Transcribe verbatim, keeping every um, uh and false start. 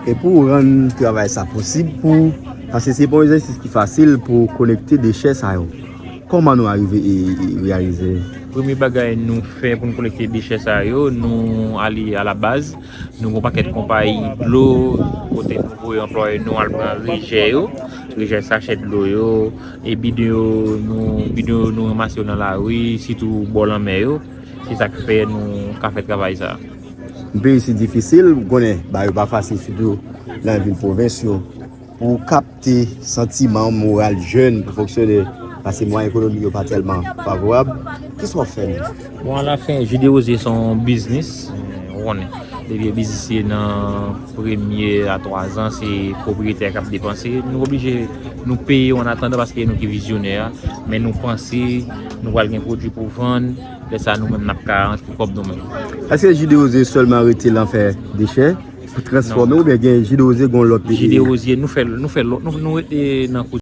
E pou rann travay sa posib pou, paske se pa yon egzèsis ki fasil pou kolekte dechè sa yo. Kòman nou arive e, e reyalize? Premye bagay nou fè pou nou kolekte dechè sa yo, nou ale a la baz. Nou gen yon pakèt konpayi dlo kote nou voye anplwaye nou al pran rejè yo, rejè sachè dlo yo, e bidon yo, nou bidon yo nou ranmase yo nan lari, sitou bò lanmè yo. Se sa k fè nou ka fè travay sa. Yon peyi si difisil, ou konnen, bagay yo pa fasil, sitou nan vil pwovens yo. Pou kapte santiman, moral jèn pou fonksyone, paske mwayen ekonomik yo pa tèlman favorab. Kisa w ap fè menm? Bon, alafen, Jide Oze se yon biznis, ou konnen. Depi e biznis se nan premye a twa zan, se pwopriyetè k ap depanse. Nou oblije, nou peye yo an atandan paske nou ki vizyonè a, men nou panse nou pral gen pwodui pou vann, lè sa nou menm n ap ka rantre kòb nou menm. Èske Jide Oze sèlman rete lan fè dechè pou transfòme oubyen gen Jide Oze gen lòt? Jide Oze, nou fè, nou fè lòt, nou, nou rete nan